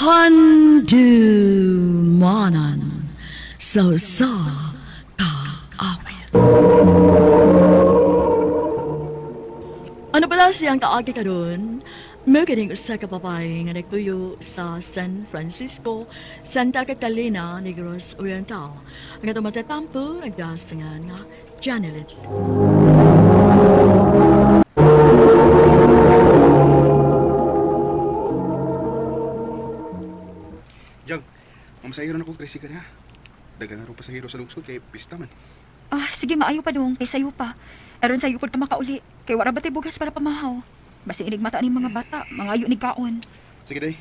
Handumanan sa usa ka awit. Ano pala siyang kaagi karon? Magaling usa ka babae nga nagpuyo sa San Francisco, Santa Catalina, Negros Oriental. Ang atong matatampo nagdasangan nga Janelit. Jang, mamasahiro na kong tricycle ha. Dagan na rin pasahero sa lungsod kay pista man. Ah, sige, maayo pa dong. Kay sayo pa. Aron sayo pod ka makauli. Kay wala ba tay bugas para pamahaw? Basta inig mata ni mga bata, mga ayo ni kaon. Sige, day.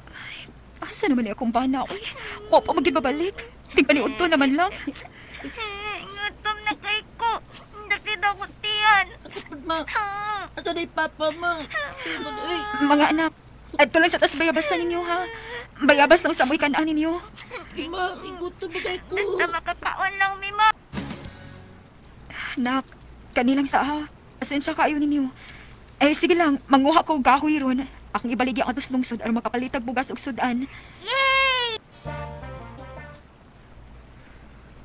Ay, asa naman ni akong bana, uy? Wa pa magid babalik. Tingpaniud to naman lang. Ngutom na kay ko. Dakit ako tiyan. Ma, asa na papa ma? Mga anak, adto lang sa tas bayabasan ninyo ha. Bayabas lang sa amoy kanaan ninyo. Ma, igutom na kay ko. Basta makakaon lang mi ma. Nak, kanilang sa ha. Asensya kayo ninyo. Eh, sige lang, manguha ko gahoy ron. Akong ibaligi ang atos lungsod aron makapalitag bugas og sudan. Yay!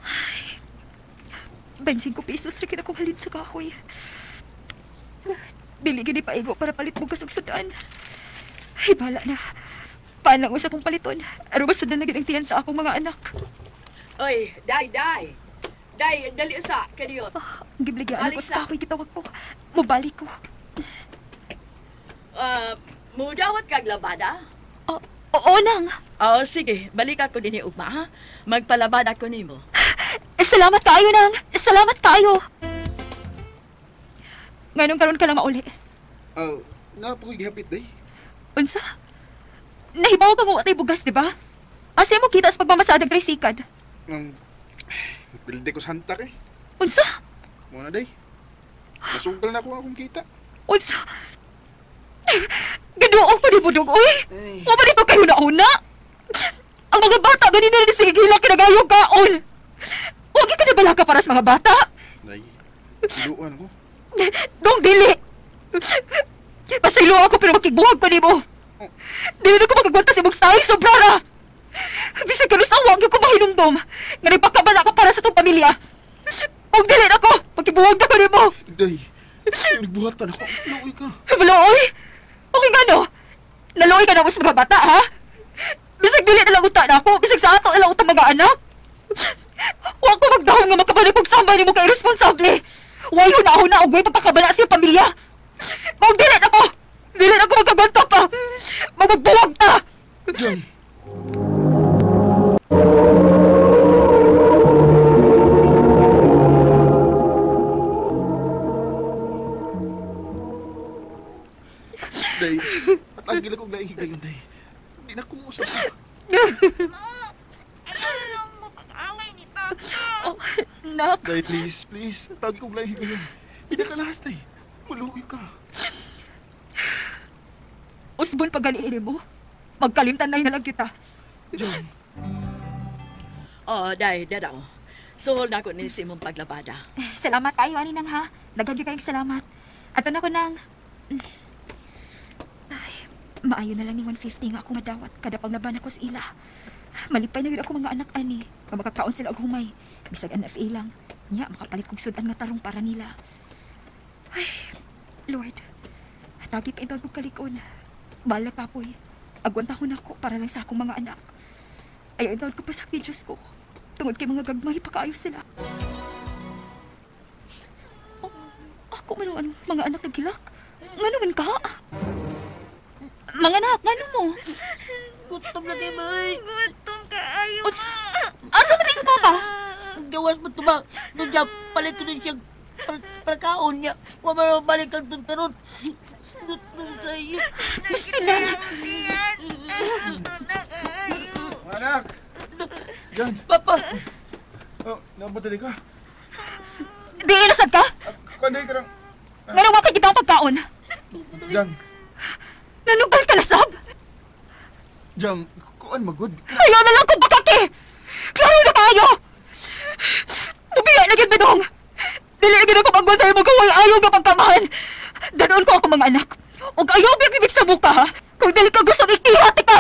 Ay, 25 pesos ra kini akong halin sa kahoy. Dili gini paigo para palit bugas og sudan. Ay, bahala na. Paano sa akong paliton? Aron masudan na gid ang tiyan sa akong mga anak. Oy, day, day. Day, dali usa kaniyo. Oh, gibligyan ako sa kahoy gitawag ko. Mubalik ko. Mudawat kag labada? Oh, oo nang. Oh, sige, balik ako dinhi ugma ha. Magpalabada ko nimo. Salamat kaayo nang. Salamat kaayo. Nganong karon ka lang mauli? Naa pa ko'y gihapit day. Unsa? Nahibaw ka mo atay bugas, di ba? Asa mo kita sa pagmamasadang trisikad? Bilde ko sa hantak eh. Unsa? Muna day. Nasugal na ako akong kita. Unsa? Gaduong pa ni Budong, uy! Wa ba dito kayo nauna? Ang mga bata ganina rin sige gila kinagayong kaon. Huwag ka na bala ka para sa mga bata. Day, iluan ako. Dong, dili! Pasaylo ako pero makigbuhag ko nimo. Dili na ko makagwanta sa imong saing sobrara. Bisag kanus awag ko mahinumdom. Nga nagpakabala ka para sa itong pamilya. Huwag dili na ko! Pagkibuhag na ko nimo! Day, nagbuhatan ako. Luoy ka. Maluoy? Okay nga no? Naluoy ka na mo sa mga bata, ha? Bisag dili na lang uta na ako. Bisag sa ato na lang utang mga anak. Huwag ko magdahom nga makabalik og sambay nimo kay irresponsable. Wayo na ako na og way pagpakabala sa iyong pamilya. Huwag dili na ko! Dili na ko magkagwanta pa! Magbuwag ta! Jang! Day, at ang gila kong nahihigayon, Day. Hindi na kumuusap sa... Ma, ayaw lang mo pag-away ni Papa. Oh, nak. Day, please, please. At ang kong nahihigayon. Hindi ka lahas, Day. Maluoy ka. Usbon pag ganiin mo. Magkalimtan na lang kita. Jang. Oh, Day, dadaw. Suhol na ko ni si imong paglabada. Salamat kayo, ani nang ha. Daghan kayong salamat. Ato na ko nang... Ay, maayo na lang ni 150 nga ako madawat kada paglaban ako sa ila. Malipay na yun ako mga anak ani. Nga makakaon sila og humay. Bisag NFA lang. Nya, makapalit kog sudan nga tarong para nila. Ay, Lord. Tagi pa intawag kong kalikon. Bala papoy. Agwanta ko na ako para lang sa akong mga anak. Ayaw intawag ko pa sa Diyos ko. Tungod kay mga gagmay, pakaayo sila. Oh, ako man ang mga anak nagilak. Ngano man ka? Mga anak, ngano mo? Gutom na kayo, may. Gutom kaayo, ma. Asa man yung papa? Gawas mo ito, ma. Doon siya, palit ko din siyang prakaon niya. Wa man balik kang doon karon. Gutom kayo. Basta lang. Gutom na kaayo. Mga anak! Jan! Papa! Oh, nabadali ka. Di inasad ka? Kanday ka lang. Ngano wa kay gitang pagkaon? Jang! Nanugal ka na, sab? Jang, kuan magod. Ayaw na lang kung bakake! Klaro na kayo! Mubiya na gid bedong! Dili na gid ako magwantay mo kung ayaw nga pagkamahan! Danoon ko ako mga anak. Og ayaw biyag ibig sa buka, ha? Kung dili ka gustong ikihat ka!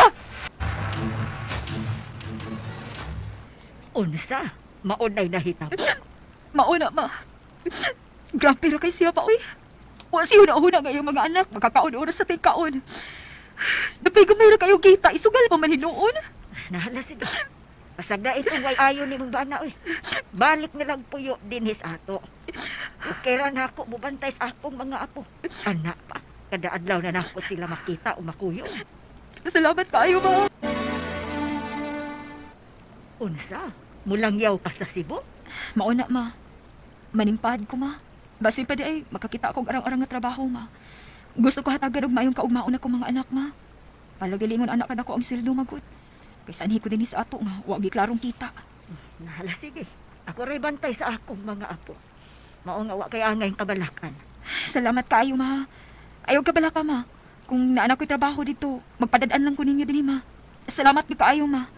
Unsa? Maunay nahitabo. Mauna, ma. Grabe ra kay siya pa, uy. Wa siya huna-huna nga iyong mga anak. Magkakaon oras sa tingkaon. Napay gamay ra kayo kita. Isugal pa man hinuon. Nahala sige. Pasagda itong way ayo ni mong bana, uy. Balik na lang puyo dinhi sa ato. Okay ra na ako mubantay sa akong mga apo. Anak pa. Kada adlaw na nako sila makita o makuyo. Salamat kaayo, ma. Unsa? Mulangyaw ka sa Cebu? Mauna, ma. Manimpad ko, ma. Basin pa di ay makakita akong arang-arang nga trabaho, ma. Gusto ko hatagan og maayong kaugmaon akong mga anak, ma. Palagalingon anak kada ko ang sweldo magud. Kay sanhi ko dinhi sa ato nga wa gi klarong kita. Nahala sige. Ako ray bantay sa akong mga apo. Mao nga wa kay angay kabalakan. Salamat kaayo, ma. Ayaw kabalaka, ma. Kung naanak ko'y trabaho dito, magpadadaan lang ko ninyo dinhi, ma. Salamat gyud kaayo, ma.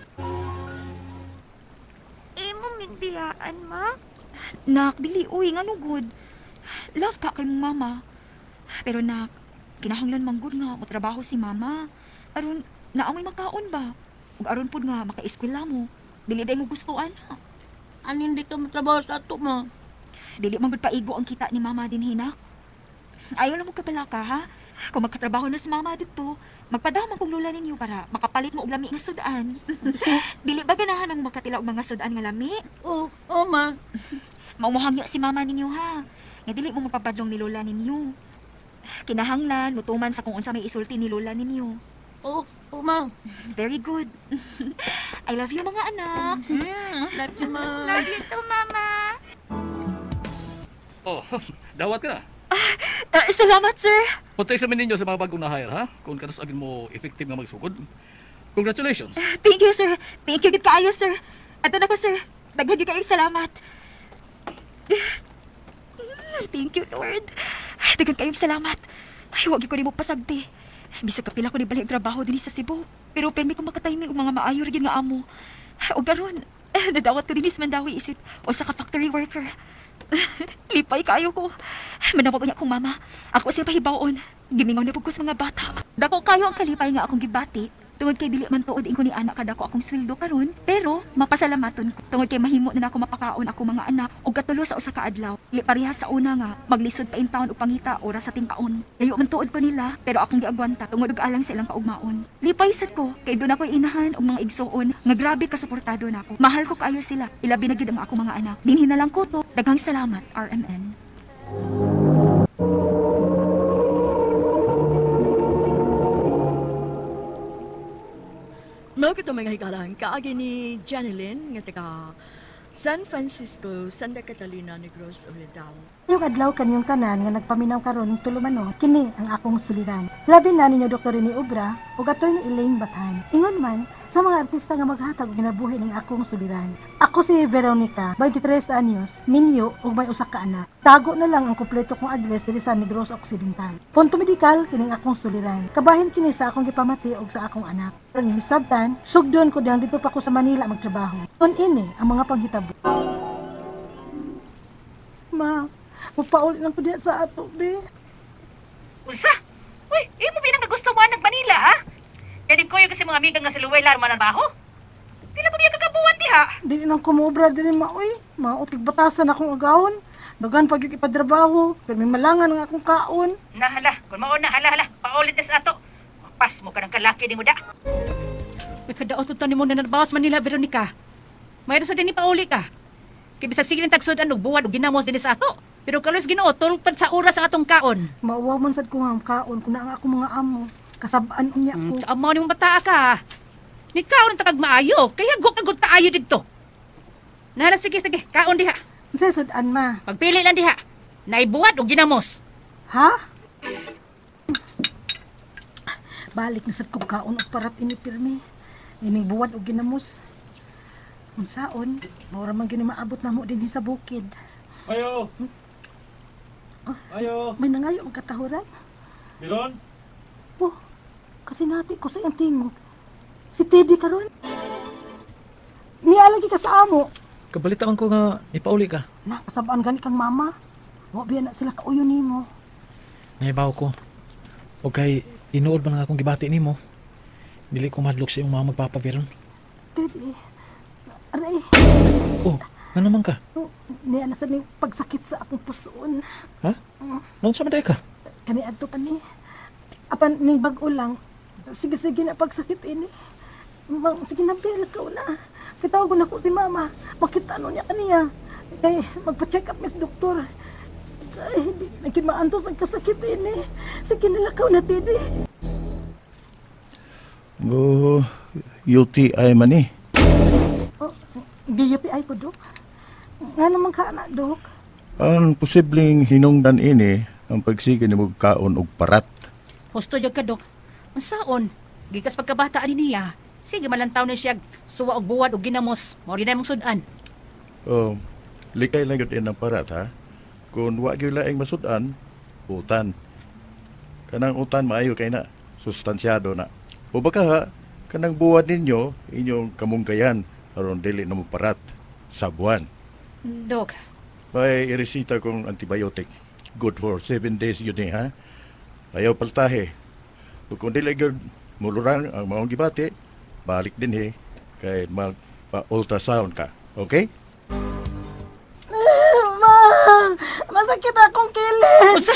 Imo migdiyaan, ma? Nak, dili, uy, ngano gud. Love ka kay mong mama. Pero nak, kinahanglan man gud nga motrabaho si mama. Aron naamoy makaon ba? Ug aron pud nga makaeskwela mo. Dili day mo gusto ana. Anin di ka matrabaho sa ato, ma? Dili man gud paigo ang kita ni mama dinhi, nak. Ayaw lang mo kabalaka, ha? Kung magkatrabaho na si mama dito, magpadama kong lula ninyo para makapalit mo og lami nga sudan. Dili ba ganahan ang makatila og mga sudan nga lami? Oo, oh, ma. Maumuhangyo si mama ninyo, ha? Nga dili mo mapabadlong ni lola ninyo. Kinahanglan, mutuman sa kung unsa may isulti ni lola ninyo. Oo, oh, ma. Very good. I love you, mga anak. Love you, ma. Love you too, mama. Oh, dawat ka na. Salamat, sir. Puntay sa ninyo sa mga bagong na-hire, ha? Kung kanus agin mo effective nga magsugod. Congratulations. Thank you, sir. Thank you gid kaayo, sir. Ato na ko, sir. Daghan gyud kayong salamat. Thank you, Lord. Daghan kayong salamat. Ay, wag ko nimo pasagdi. Bisag kapila ko ni balik trabaho dinhi sa Cebu. Pero permi ko makatiming og mga maayo ra gyud nga amo. Og karon, nadawat ko dinhi sa Mandaue isip usa ka factory worker. Lipay kaayo ko. Manawag unya akong mama. Ako siya pahibaw-on. Gimingaw na pud ko sa mga bata. Dako kayo ang kalipay nga akong gibati. Tungod kay dili man tuod ingon ni anak kadako akong sweldo karon, pero mapasalamaton ko. Tungod kay mahimo na nako mapakaon ako mga anak og katulo sa usa ka adlaw. Dili pareha sa una nga maglisod pa in town og pangita oras sa tingkaon. Layo man tuod ko nila, pero akong giagwanta tungod og alang sa ilang kaugmaon. Lipay sad ko kay doon ako'y inahan og mga igsuon nga grabe ka suportado nako. Mahal ko kaayo sila. Ilabi na gyud ang akong mga anak. Dinhi na lang ko to. Daghang salamat, RMN. Mao kito mga higalan, kaagi ni Janeline nga taga San Francisco, Santa Catalina, Negros Oriental. Yung adlaw kanyong tanan nga nagpaminaw karon tulumanon, kini ang akong suliran. Labi na ninyo Dr. Rene Obra ug Attorney Elaine Bathan. Ingon man sa mga artista nga maghatag og ginabuhi ning akong suliran. Ako si Veronica, 23 anyos, minyo ug may usa ka anak. Tago na lang ang kumpleto kong address diri sa Negros Occidental. Punto medikal kining akong suliran. Kabahin kini sa akong gipamati ug sa akong anak. Aron hisabtan, sugdon ko dihang dito pa ko sa Manila magtrabaho. Kon ini ang mga panghitabo. Ma, mupauli lang ko diha sa ato, be. Unsa? Uy, imo binang nagustuhan ng Manila, ha? Kaya ko yung kasi mga amiga nga si Luwela man ang baho. Pila pa biya kakabuan diha? Dili nang kumobra dili ma, uy. Maot batasan akong agawon. Dagan pag ipadrabaho, pero may malangan ang akong kaon. Nahala, kung mao na hala hala, paulit na sa ato. Pas mo ka ng kalaki ni mo da. May kadaot to ni mo na nabawas Manila, Veronica. Mayroon sa dinhi pauli ka. Kay bisag sige ning tagsudan og buwan og ginamos dinhi sa ato. Pero kalos Ginoo tultad sa oras ang atong kaon. Mauwaw man sad ko nga ang kaon kung naa ang akong mga amo. Kasab-an unya ko. Amo ni mong bata ka. Ni kaon ta kag maayo, kaya go kag taayo didto. Nahala sige sige, kaon diha. Unsay sudan ma? Pagpili lang diha. Naibuwad og ginamos. Ha? Balik na sad kong kaon og parat ini pirmi. Ining buwad og ginamos. Unsaon, mao ra man gini maabot namo dinhi sa bukid. Ayo. Ayo. May nangayo ang katahuran. Bilon. Po, kasi nati ko sa iyang tingog. Si Teddy karon. Niya lagi ka sa amo. Kabalita man ko nga ipauli ka. Na, kasabaan gani kang mama. Wa biya na sila kauyon nimo. Nahibaw ko. Okay, Tinuod man nga akong gibati nimo. Dili ko madlok sa imong mga magpapa, Veron. Teddy, aray. Oh, nga naman ka? Niya na sa ning pagsakit sa akong pusoon. Ha? Noon sa maday ka? Kani adto pa ni. Apan ning bag-o lang. Sige-sige na pagsakit ini. Sige na, Bel, ka una. Kitawag ko na ko si mama. Makita no niya kaniya. Kay magpa-check up miss doktor. Ay, di na kimaantos ang kasakit ini. Sige na lakaw na, Teddy. Oh, UTI man eh. Oh, UTI ko, Dok. Nga naman ka, anak, Dok. Ang posibleng hinungdan ini, ang pagsige ni mo kaon og parat. Husto jud ka, Dok. Unsaon? Gikas pagkabata ani niya. Sige malantaw na siya suwa og buwad og ginamos. Mao rin na imong sudan. Oh, likay lang yun ang parat, ha? Kung wa gyud laing masud-an, utan. Kanang utan maayo kay na, sustansyado na. O baka ha, kanang buwad ninyo, inyong kamungkayan, aron dili na mo parat sa buwan. Dok. May iresita kong antibiotic. Good for 7 days yun eh, ha? Ayaw paltahe. O kung dili gyud muluran ang maong gibati, balik din eh, kay magpa-ultrasound ka. Okay? Ma! Masakit akong kilid! Usa!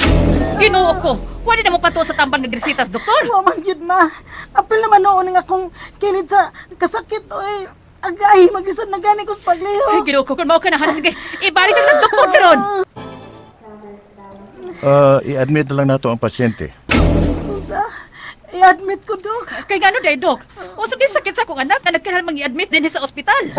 Ginoo ko! Pwede na mo patuo sa tambang nga grisitas, doktor? Wa man gyud, ma. Apil naman noon ang akong kilid sa kasakit, oy. Agay, maglisod na gani ko sa pagliho. Ay, Ginoo ko, kung mao ka na, hala, sige. Ibalik ka na sa doktor, Veron! I-admit na lang nato ang pasyente. Usa, i-admit ko, Dok. Kay ngano day, Dok? Usa di sakit sa akong anak nga nagkailangan mang i-admit din sa ospital.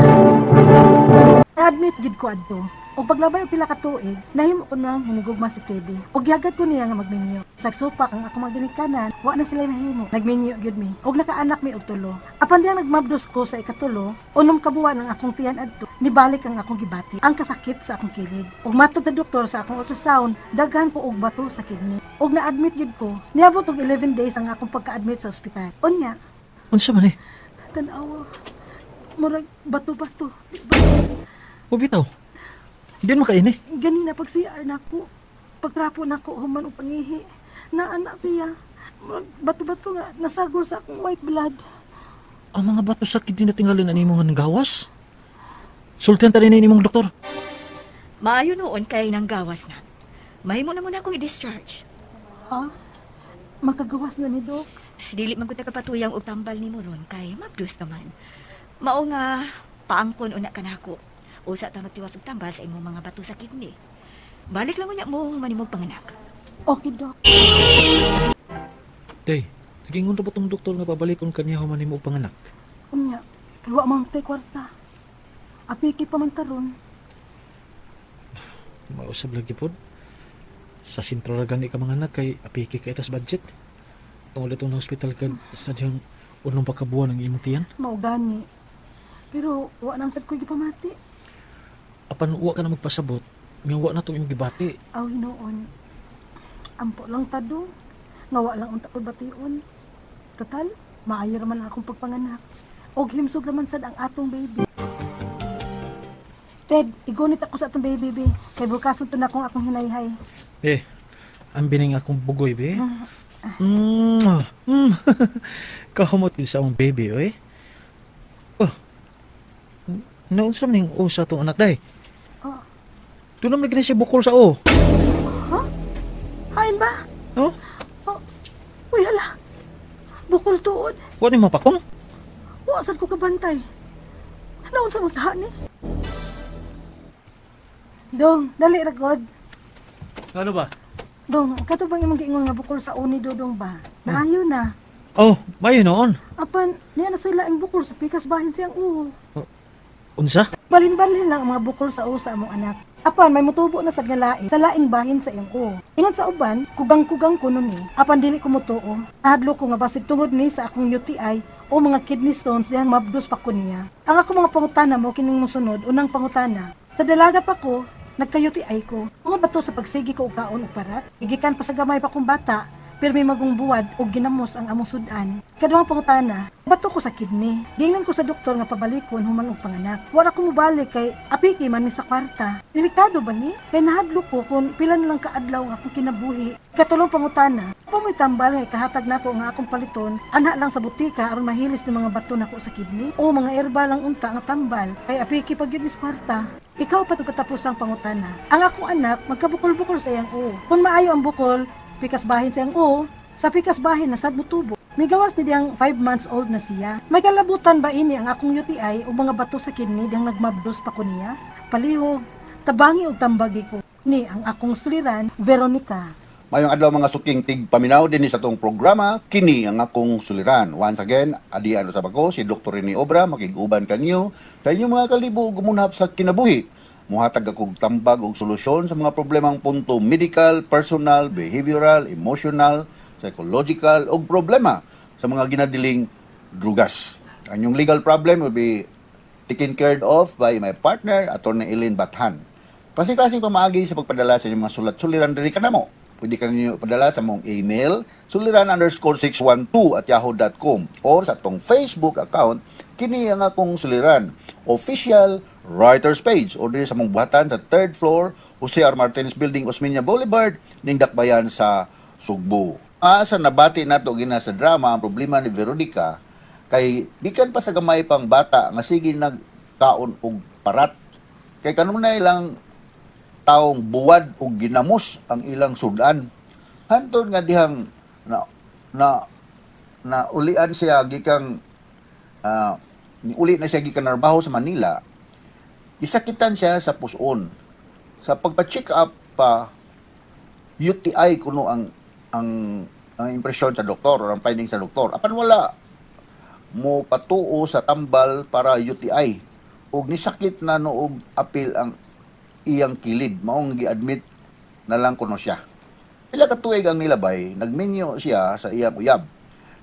I-admit gid ko adto. Og paglabay og pila ka tuig, nahimo ko nang hinigugma si Teddy. Og gihagat ko niya nga magminyo. Sa supak ang akong mga ginikanan, wa na sila mahimo. Nagminyo gyud mi. Og nakaanak mi og tulo. Apan diyang nagmabdos ko sa ikatulo, unom ka buwan ang akong tiyan adto. Nibalik ang akong gibati, ang kasakit sa akong kilid. Og matod sa doktor sa akong ultrasound, daghan ko og bato sa kidney. Og na-admit gyud ko, niabot og 11 days ang akong pagka-admit sa ospital. Unya, Unsa man eh? Tan-awa. Murag bato-bato. O bitaw. Di mo kaini. Ganina pag CR na ko, pagtrapo na ko human og pangihi. Naana siya. Murag bato-bato nga nasagol sa akong white blood. Ang mga bato sa kidney na tingalin ani mo nga nanggawas. Sultihan ta rin nimong doktor. Maayo noon kay nanggawas na. Mahimo na muna akong i-discharge. Ha? Makagawas na ni Dok. Dili man gud kapatuyang og tambal nimo ron kay mabdus naman. Mao nga paangkon una kanako. Usa ta magtiwas og tambal sa imong mga bato sa kidney. Balik lang unya mo manimog panganak. Okay, Dok. Day, nagingon ra ba tong doktor nga pabalikon kaniya human nimo og panganak? Unya, kay wa man tay kwarta. Apiki pa man taron. Mausab lagi pod. Sa sentro ra gani ka manganak kay apiki ka itas budget. Tungod itong na hospital ka sa diyang unong pagkabuan ang imong tiyan. Mao gani. Pero wa na sad ko gipamati. Apan wa ka na magpasabot, nga wa na tong imong gibati. Aw hinuon. Ampo lang tado. Nga wa lang unta ko bation. Total, maayo ra man akong pagpanganak. Og himsog ra man sad ang atong baby. Ted, igunit ako sa atong baby, be. Kay bukason to na kung akong hinayhay. Eh, ang bining akong bugoy, be. Kahumot gid sa akong baby, oy. Oh. Naunsa man ning usa tong anak day? Oh. Doon naman gini siya bukol sa o. Ha? Hain ba? Oh? Oh. Uy, hala. Bukol tuod. Wa ni mapakong? Wa sad ko kabantay. Naunsa man kaha ni? Dong, dali ra god. Ano ba? Dong, kato bang imong giingon nga bukol sa uni dodong ba? Naayo na. Oh, mayo noon. Apan, niya na sila ang bukol sa pikas bahin siyang uho. Unsa? Balin-balin lang ang mga bukol sa uho sa among anak. Apan, may mutubo na sa nga lain, sa laing bahin sa iyang uho. Ingon sa uban, kugang-kugang kuno ni, apan dili ko mutuo. Nahadlo ko nga basig tungod ni sa akong UTI o mga kidney stones dihang mabdos pa ko niya. Ang ako mga pangutana mo kining mosunod, unang pangutana. Sa dalaga pa ko, nagka-UTI ko. Tungod ba to sa pagsigi ko og kaon og parat? Gikan pa sa gamay pa kong bata, Pirmi magong buwad og ginamos ang among sudan. Kaduhang pangutana, bato ko sa kidney. Gingnan ko sa doktor nga pabalikon human og panganak. Wala ko mobalik kay apiki man mi sa kwarta. Delikado ba ni? Kay nahadlok ko kung pila na lang kaadlaw ang akong kinabuhi. Katulong pangutana, pa mo'y tambal nga ikahatag nako nga akong paliton, ana lang sa butika aron mahilis ni mga bato nako sa kidney o mga erba lang unta nga tambal kay apiki pag gyud mis kwarta. Ikaw pa katapos ang pangutana. Ang akong anak magkabukol-bukol sa iyang uo. Kung maayo ang bukol, pikas bahin sa iyang uo, sa pikas bahin na sad motubo. Migawas ni diyang 5 months old na siya. May kalabutan ba ini ang akong UTI o mga bato sa kidney diyang nagmabdos pa ko niya? Palihog, tabangi og tambagi ko. Ni ang akong suliran, Veronica. Mayong adlaw mga suking tig paminaw dinhi sa atong programa, kini ang akong suliran. Once again, adian usab ako si Dr. Rene Obra, makig-uban kanyo sa inyong mga kalibo ug gumunhap sa kinabuhi. Muhatag akong tambag og solusyon sa mga problemang punto medical, personal, behavioral, emotional, psychological ug problema sa mga ginadiling drugas. Ang inyong legal problem will be taken care of by my partner, Attorney Eileen Bathan. Klase-klaseng pamaagi sa pagpadala sa inyong mga sulat-suliran diri kanamo. Pwede ka ninyo padala sa mong email, suliran_612@yahoo.com or sa atong Facebook account, kini ang akong suliran, official writer's page, o diri sa mong buhatan sa third floor, Jose R. Martinez Building, Osmeña Boulevard, ning Dakbayan sa Sugbo. Sa nabati nato gina sa drama, ang problema ni Veronica, kay gikan pa sa gamay pang bata nga sige nagkaon og parat. Kay kanunay lang taong buwad og ginamos ang ilang sudan. Hantod nga dihang na na na ulian siya gikang niuli na siya gikan narbaho sa Manila. Gisakitan siya sa puson. Sa pagpa-check up pa, UTI kuno ang impresyon sa doktor or ang finding sa doktor. Apan wala mo patuo sa tambal para UTI. Og nisakit na noog apil ang iyang kilid, maong gi-admit na lang kuno siya. Pila ka tuig ang nilabay, nagminyo siya sa iyang uyab.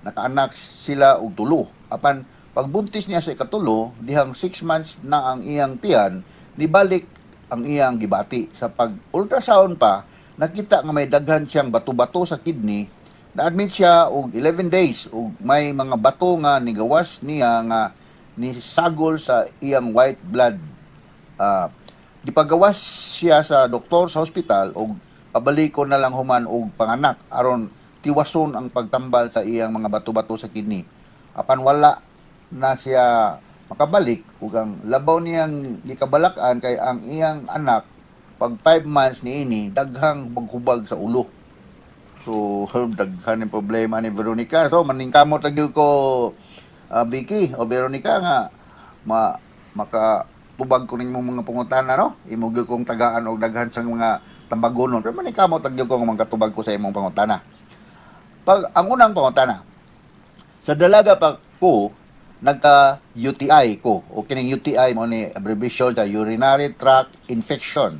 Nakaanak sila og tulo. Apan pagbuntis niya sa ikatulo, dihang 6 months na ang iyang tiyan, nibalik ang iyang gibati. Sa pag-ultrasound pa, nakita nga may daghan siyang bato-bato sa kidney. Na-admit siya og 11 days og may mga bato nga nigawas niya nga nisagol sa iyang white blood. Gipagawas siya sa doktor sa hospital og pabalikon na lang human og panganak aron tiwason ang pagtambal sa iyang mga bato-bato sa kidney. Apan wala na siya makabalik ug ang labaw niyang gikabalak-an kay ang iyang anak pag 5 months niini daghang maghubag sa ulo. So daghan ang problema ni Veronica. So maningkamot ra gyud ko, Vicky o Veronica, nga maka tubag ko ninyo mga pangutana, no? Imo gyud kong tagaan og daghan sa mga tambagonon. Pero maningkamot ra gyud ko nga makatubag ko sa imong pangutana. Pag ang unang pangutana, sa dalaga pa ko nagka UTI ko, o kining UTI mo ni abbreviation sa urinary tract infection.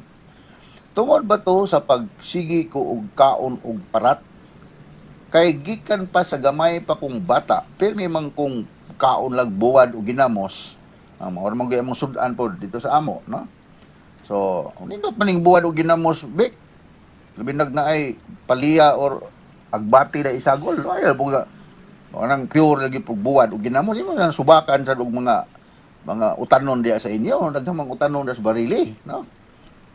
Tungod ba to sa pagsigi ko og kaon og parat? Kay gikan pa sa gamay pa kong bata, pirmi man kong kaon lag buwad og ginamos. Ang mga man gyud among sudan pod dito sa amo, no? So, nindot maning buwad og ginamos, bik. Labi nag naay paliya or agbati na isagol. Ay, buga. Kanang pure lagi pug buwad og ginamos, imo nang subakan sa og mga utanon diya sa inyo, daghang mga utanon sa barili, no?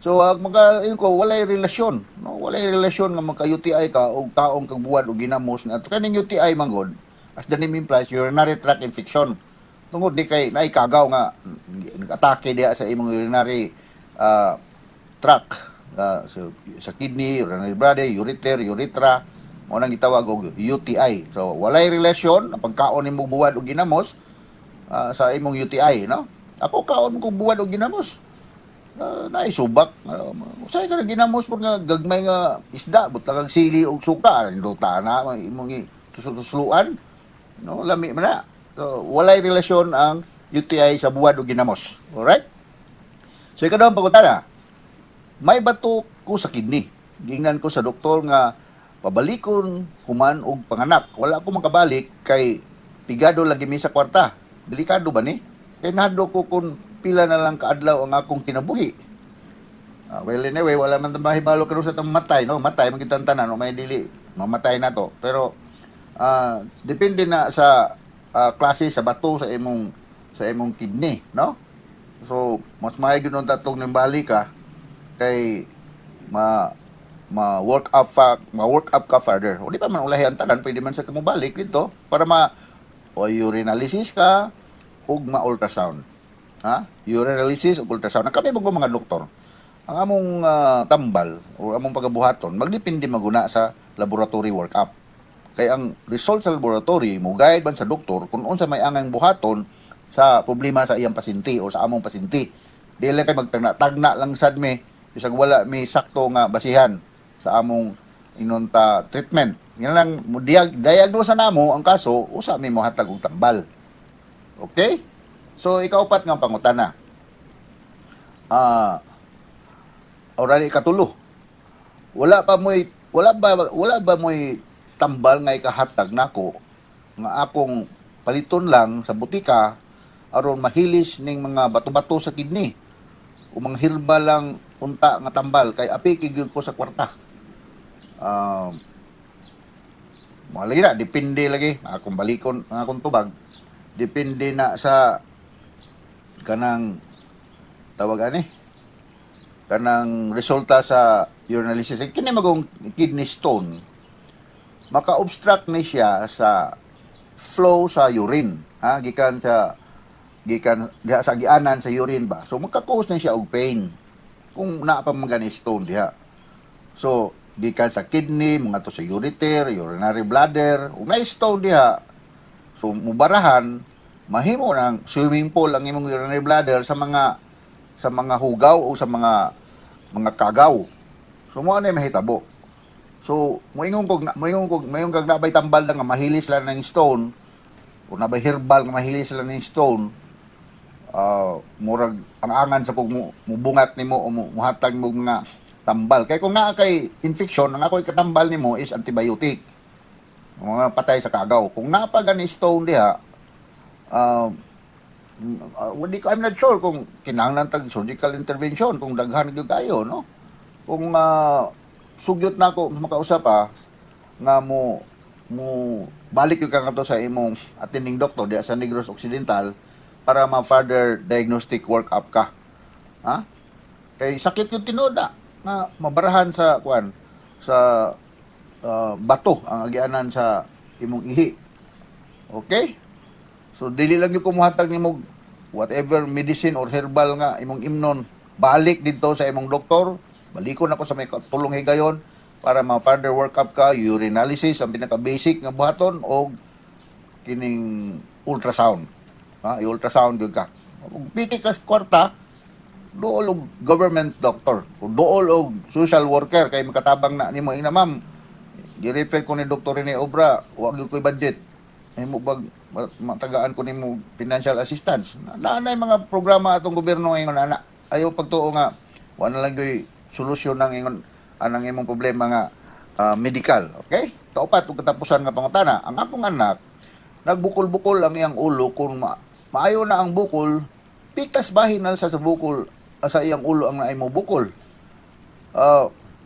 So, maka yun ko walay relasyon, no? Walay relasyon nga magka UTI ka og taong kag buwad og ginamos na. Kaning UTI man gud, as the name implies, urinary tract infection. Tungod ni kay naikagaw nga nag-atake diha sa imong urinary tract, so, sa kidney, urinary bladder, ureter, urethra, mao nang gitawag og UTI. So walay relasyon ang pagkaon nimo buwad og ginamos sa imong UTI, no? Ako kaon ko buwad og ginamos. Naisubak. Usahay ka na ginamos po nga gagmay nga isda, butang kag sili og suka, induta na imong tuslo-tusluan, no? Lami man na. So, walay relasyon ang UTI sa buwad og ginamos. Alright? So, ikaduhang pangutana, may bato ko sa kidney. Gingnan ko sa doktor nga pabalikon human og panganak. Wala ko makabalik kay pigado lagi mi sa kwarta. Delikado ba ni? Kay nahadlok ko kung pila na lang kaadlaw ang akong kinabuhi. Well, anyway, wala man ta mahibalo karon sa tang matay, no? Matay man kitang tanan, no? May dili Mamatay na to. Pero depende na sa klase sa bato sa imong kidney, no? So, mas maayo gyud tatong nimbali ka kay ma ma work up fa, ma work up ka further. O di pa man ulahi ang tanan, pwede man sa kamubalik dito para ma o urinalysis ka ug ma ultrasound. Ha? Urinalysis ug ultrasound. Ang kami mga doktor, ang among tambal o among pagabuhaton magdepende maguna sa laboratory workup. Kay ang result sa laboratory mo guide man sa doktor kung unsa may angang buhaton sa problema sa iyang pasyente o sa among pasyente. Dili lang kay magtagna-tagna lang sad mi bisag wala mi sakto nga basihan sa among inunta treatment. Nga lang mo diagnose namo ang kaso, usa mi mohatag og tambal. Okay? So ikaupat nga pangutana. Already ikatulo. Wala pa mo'y wala ba mo'y tambal nga ikahatag nako nga akong paliton lang sa butika aron mahilis ning mga bato-bato sa kidney o mga herbal lang unta nga tambal kay apiki gyud ko sa kwarta. Mga lagi na, depende lagi akong balikon ang akong tubag, depende na sa kanang tawag ani kanang resulta sa urinalysis. Kini magong kidney stone, maka-obstruct ni siya sa flow sa urine, ha, gikan diha sa gianan sa urine ba. So maka-cause ni siya og pain kung naa pa man gani stone diha. So gikan sa kidney mga to sa ureter, urinary bladder, ug na stone diha, so mubarahan, mahimo ng swimming pool ang imong urinary bladder sa mga hugaw o sa mga kagaw. So mo na mahitabo. So moingon kag nabay tambal na nga mahilis lang ng stone o nabay herbal nga mahilis lang ng stone, murag ang angan sa kung mubungat nimo o muhatag mo mga tambal. Kay kung naa kay infection, ang ako'y katambal nimo is antibiotic. Mga patay sa kagaw. Kung naa pa gani stone diha, hindi ko, I'm not sure kung kinahanglan tag surgical intervention kung daghan gyud kayo, no? Kung sugyot na ako makausap pa nga mo mo balik gyud ka ngadto sa imong attending doctor diha sa Negros Occidental para ma further diagnostic work up ka. Ha? Kay sakit yung tinuod na nga mabarahan sa kuan sa bato ang agianan sa imong ihi. Okay? So dili lang yung kumuhatag nimo whatever medicine or herbal nga imong imnon, balik dito sa imong doktor, balikon ako sa may tulong higayon para ma further workup ka, urinalysis ang pinaka basic nga buhaton og kining ultrasound. Ha, i-ultrasound gyud ka. Kung piki ka sa kwarta, duol og government doctor, o duol og social worker kay makatabang na nimo ina, "Ma'am, gi-refer ko ni Dr. Rene Obra, wa gyud ko'y budget. Ay mo bag matagaan ko nimo financial assistance?" Na na mga programa atong gobyerno ngayon ana. Ayo pagtuo nga wa na lang gyud solusyon ng ingon anang imong problema nga medical. Okay? Kaupat ug katapusan nga pangutana, ang akong anak nagbukol-bukol ang iyang ulo. Kung maayo na ang bukol, pikas bahin na sa bukol sa iyang ulo ang naay mo bukol.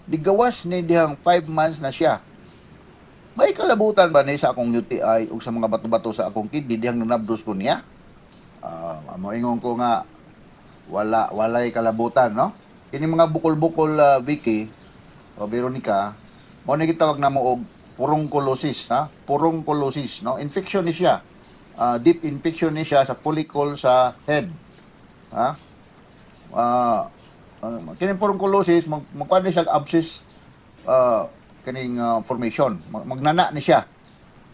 Digawas ni dihang 5 months na siya. May kalabutan ba ni sa akong UTI o sa mga bato-bato sa akong kidney dihang nanabdos ko niya? Moingon ko nga wala, walay kalabutan, no? Kini mga bukol-bukol, Vicky o Veronica, mao ni gitawag namo og furunculosis, ha? Furunculosis, no? Infection ni siya. Deep infection ni siya sa follicle sa head. Ha? Kining furunculosis magkuan ni siya abscess kining formation. Magnana ni siya.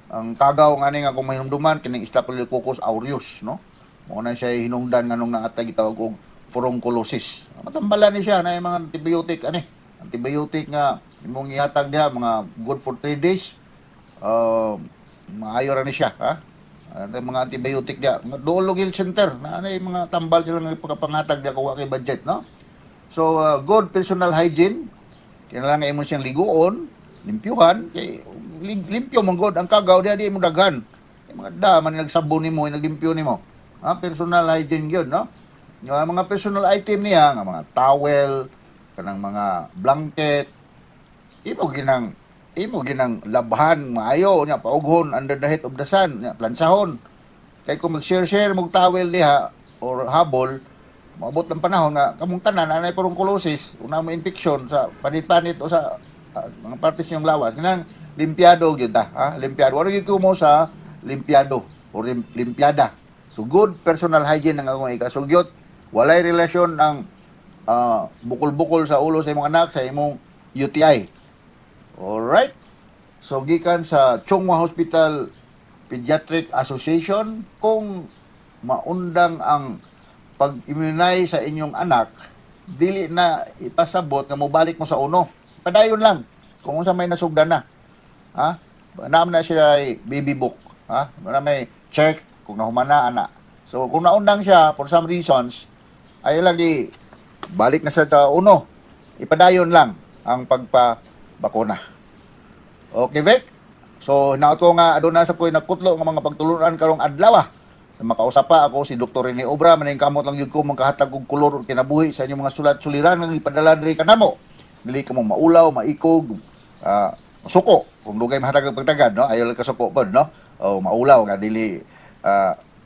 Ang kagaw nga ni nga kung mahinumduman kining Staphylococcus aureus, no? Mao na siya hinungdan nganong naatay gitawag og furunculosis. Matambalan ni siya na yung mga antibiotic ani. Antibiotic nga imong ihatag diha mga good for 3 days. Maayo ra ni siya, ha? Ano mga antibiotic diha. Mga duol og health center na ano yung mga tambal sila nga pagkapangatag diha kung wa kay budget, no? So good personal hygiene, kinahanglan nga imo siyang liguon, limpyuhan kay limpyo man gud ang kagaw diha, di mo daghan. Kay mga da man nagsabon nimo, naglimpyo nimo. Ha, personal hygiene gyud, no? Yung mga personal item niya nga mga towel, kanang mga blanket, imo ginang Imo ginang labhan maayo nya, paughon under the heat of the sun nya, plansahon. Kay kung mag-share-share mog towel diha or habol, maabot ng panahon nga kamong tanan anay furunculosis, una mo infection sa panit-panit o sa mga partes niyong lawas. Kanang limpiado gyud ta, ha? Limpiado. Wala gyud mo sa limpiado o limpiada. So good personal hygiene ang akong ikasugyot. Walay relasyon ang bukol-bukol sa ulo sa imong anak sa imong UTI. Alright? So gikan sa Chong Hua Hospital Pediatric Association, kung maundang ang pag-immunize sa inyong anak, dili na ipasabot nga mobalik mo sa uno. Padayon lang kung unsa may nasugdan na. Ha? Naam na siya ay baby book. Ha? Na may check kung nahuman na ana. So kung naundang siya for some reasons, ay lagi balik na sa uno. Ipadayon lang ang pagpabakuna. Okay, Vic? So, naot ko nga aduna sa ko'y nagkutlo nga mga pagtulunan karong adlaw. Ah. Sa makausap pa ako si Dr. Rene Obra, maning kamot lang gyud ko makahatag og kolor ug kinabuhi sa inyong mga sulat suliran nga ipadala diri kanamo. Dili ka mo maulaw, maikog, suko kung dugay mahatag og pagtagad, no? Ayaw lang ka suko pod, no? O maulaw nga dili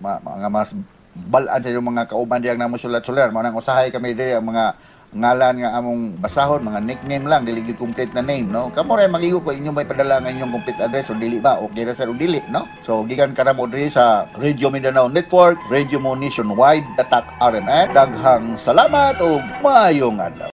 nga mas balaan sa inyong mga kauban diyang namo sulat suliran. Mao nang usahay kami diri ang mga ngalan nga among basahon, mga nickname lang, dili gyud complete na name, no? Kamo ra magigo ko inyong may padala nga inyong complete address o dili ba? Okay ra sir o dili, no? So gikan kanamo diri sa Radio Mindanao Network, Radio Mo Nationwide, Tatak RMN. Daghang salamat ug maayong adlaw.